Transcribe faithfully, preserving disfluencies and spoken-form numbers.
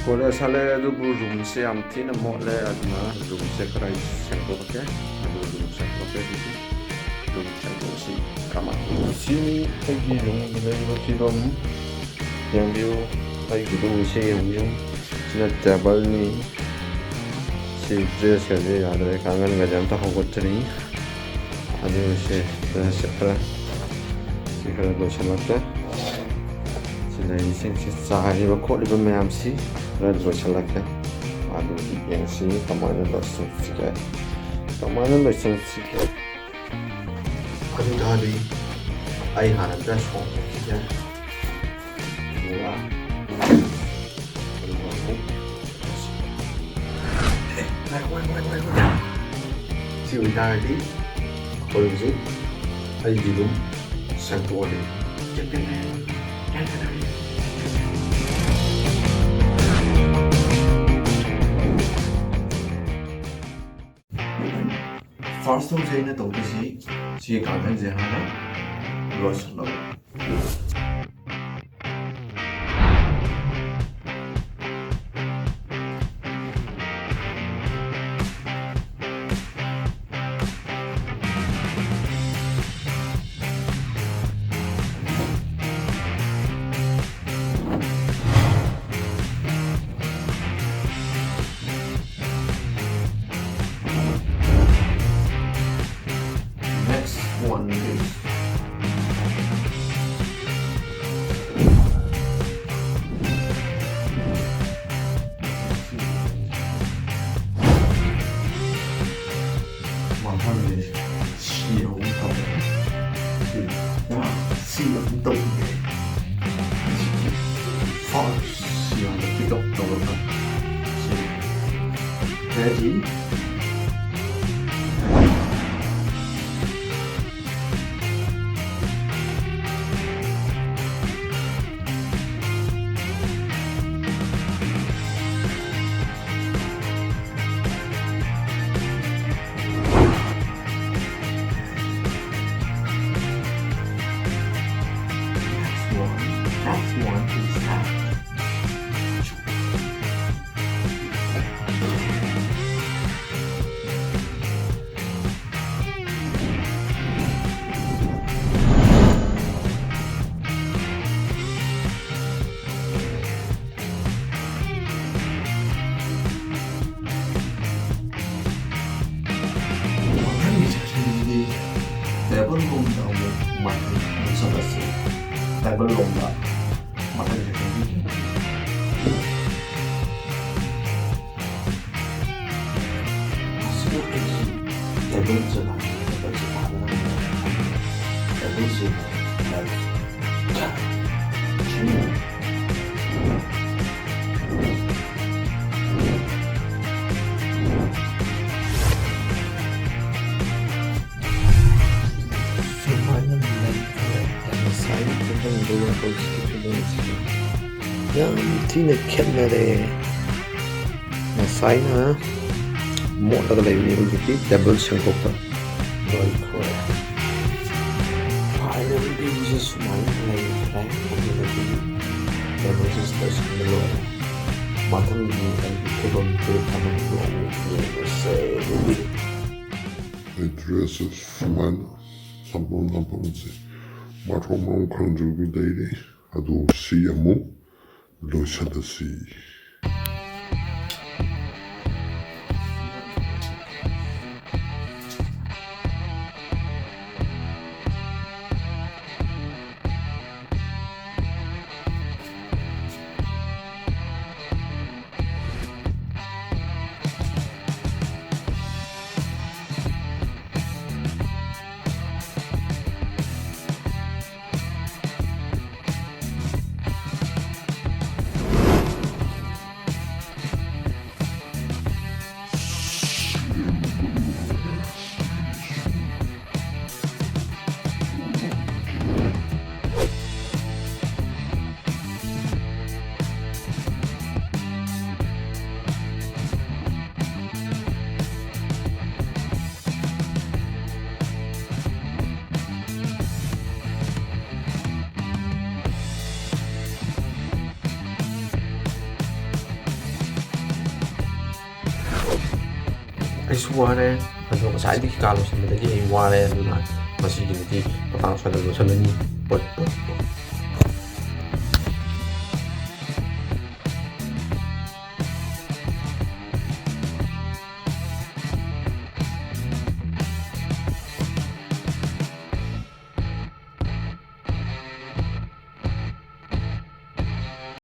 College ꯍꯜꯂꯛꯑꯦ, ꯑꯗꯨꯕꯨ ꯔꯨꯝꯁꯦ ꯌꯥꯝ ꯊꯤꯅ ꯃꯣꯠꯂꯦ, ꯑꯗꯨꯅ ꯔꯨꯝꯁꯦ ꯈꯔ ꯁꯦꯡꯗꯣꯛꯑꯒꯦ꯫ ꯑꯗꯨ ꯔꯨꯝ ꯁꯦꯡꯗꯣꯛꯀꯦ꯫ ꯑꯗꯨꯗꯤ ꯔꯨꯝ ꯁꯦꯡꯗꯣꯛꯑꯁꯤ꯫ ꯀꯃꯥꯏ? ꯁꯤꯅꯤ ꯑꯩꯒꯤ ꯔꯨꯝꯗ ꯂꯩꯕ ꯐꯤꯕꯝ꯫ ꯌꯦꯡꯕꯤꯌꯨ, ꯑꯩꯒꯤ ꯔꯨꯝꯁꯦ ꯌꯦꯡꯕꯤꯌꯨ꯫ ꯁꯤꯅ ꯇꯦꯕꯜꯅꯤ꯫ ꯁꯤ ꯗ꯭ꯔꯦꯁꯀꯁꯦ ꯌꯥꯗ꯭ꯔꯦ, ꯀꯥꯡꯒꯟꯒꯁꯦ ꯑꯝꯇ ꯍꯧꯒꯠꯇ꯭ꯔꯤ꯫ ꯑꯗꯨ ꯁꯦ, ꯁꯦ ꯈꯔ, ꯁꯤ ꯈꯔ ꯂꯣꯏꯁꯤꯜꯂꯛꯀꯦ꯫ ꯁꯤ ꯂꯩꯔꯤꯁꯤꯡꯁꯤ, ꯆꯥꯏꯔꯤꯕ ꯈꯣꯠꯂꯤꯕ ꯃꯌꯥꯝꯁꯤ ꯈꯔ ꯂꯣꯏꯁꯤꯜꯂꯛꯀꯦ꯫ ꯑꯗꯨ ꯌꯦꯡꯁꯤ ꯀꯃꯥꯏꯅ ꯂꯣꯏꯁꯤꯟꯁꯤꯒꯦ, ꯀꯃꯥꯏꯅ ꯂꯣꯏꯁꯤꯟꯁꯤꯒꯦ꯫ ꯑꯗꯨ ꯇꯥꯔꯗꯤ ꯑꯩ ꯍꯥꯟꯅ ꯗ꯭ꯔꯦꯁ ꯍꯣꯡꯗꯣꯛꯈꯤꯒꯦ꯫ ꯑꯗꯨꯒ, ꯑꯗꯨꯒ ꯑꯃꯨꯛ, ꯑꯦ, ꯉꯥꯏꯈꯣ, ꯉꯥꯏꯈꯣ, ꯉꯥꯏꯈꯣ, ꯉꯥꯏꯈꯣ꯫ ꯁꯤ ꯑꯣꯏꯇꯥꯔꯗꯤ ꯑꯩꯈꯣꯏ ꯍꯧꯖꯤꯛ ꯑꯩꯒꯤ ꯔꯨꯝ ꯁꯦꯡꯗꯣꯛꯑꯅꯤ꯫ ꯐꯥꯔꯁ ꯍꯧꯖꯤꯛ ꯑꯩꯅ ꯇꯧꯗꯣꯏꯁꯤ, ꯁꯤꯒꯤ ꯀꯥꯡꯈꯟꯁꯦ ꯍꯥꯟꯅ ꯂꯣꯏꯁꯤꯜꯂꯕ꯫ Next one is ꯃꯊꯪꯗꯤ ꯁꯤ ꯑꯃꯨꯛ ꯇꯧꯔꯦ꯫ ꯁꯤ, ꯁꯤ ꯑꯃꯨꯛ ꯇꯧꯔꯦ꯫ ꯐꯥꯔꯁ ꯁꯤ ꯑꯃꯨꯛ pick up ꯇꯧꯔꯒ ꯁꯤ ready꯫ Next one, next one is that. ꯃꯊꯪꯁꯦ ꯇꯦꯕꯜ ꯆꯅꯥꯏ, ꯇꯦꯕꯜꯁꯦ ꯊꯥꯗꯅꯕ, ꯇꯦꯕꯜꯁꯦ ꯂꯥꯏꯛ ꯊ꯭ꯔꯤ꯫ ꯁꯨꯃꯥꯏꯅ ꯂꯩꯈ꯭ꯔꯦ꯫ ꯉꯁꯥꯏ ꯐꯤꯕꯝꯗꯨꯒ ꯍꯧꯖꯤꯛꯀꯤ ꯐꯤꯕꯝꯁꯤꯒ ꯌꯥꯝ ꯊꯤꯅ ꯈꯦꯠꯅꯔꯦ꯫ ꯉꯁꯥꯏꯅ ꯃꯣꯠꯂꯒ ꯂꯩꯕꯅꯤ, ꯍꯧꯖꯤꯛꯇꯤ ꯇꯦꯕꯜ ꯁꯦꯡꯗꯣꯛꯄ ꯂꯣꯏꯈ꯭ꯔꯦ꯫ ꯐꯥꯏꯅꯦꯜꯂꯤ ꯁꯨꯃꯥꯏꯅ ꯂꯩꯈ꯭ꯔꯦ꯫ ꯑꯗꯨꯗꯒꯤ ꯇꯦꯕꯜꯁꯦ ꯂꯣꯏꯁꯤꯟꯕ ꯂꯣꯏꯔꯦ꯫ ꯃꯊꯪꯒꯤ ꯑꯩꯒꯤ ꯐꯤꯕꯝ ꯐꯨꯔꯤꯠ ꯑꯃꯒꯤꯗꯣ ꯑꯃꯨꯛ ꯌꯦꯡꯉꯁꯦ꯫ ꯑꯗꯨꯗꯤ ꯑꯦꯗ꯭ꯔꯦꯁꯁꯦ ꯁꯨꯃꯥꯏꯅ ꯁꯝꯄꯣꯟ ꯁꯝꯄꯣꯟꯁꯦ ꯃꯊꯣꯡ ꯃꯔꯝ ꯈꯪꯗ꯭ꯔꯕꯤ ꯂꯩꯔꯦ꯫ ꯑꯗꯨ ꯁꯤ ꯑꯃꯨꯛ ꯂꯣꯏꯁꯤꯜꯂꯁꯤ꯫ ꯑꯩꯁꯨ ꯋꯥꯔꯦ꯫ ꯑꯗꯣ ꯉꯁꯥꯏꯗꯒꯤ ꯀꯥ ꯂꯣꯏꯁꯤꯟꯕꯗꯒꯤ ꯑꯩ ꯋꯥꯔꯦ꯫ ꯑꯗꯨꯅ ꯉꯁꯤꯒꯤꯗꯤ ꯃꯇꯥꯡ ꯁ꯭ꯋꯥꯏꯗ ꯂꯣꯏꯁꯤꯜꯂꯅꯤ꯫ ꯄꯣꯠ, ꯄꯣꯠ, ꯄꯣꯠ꯫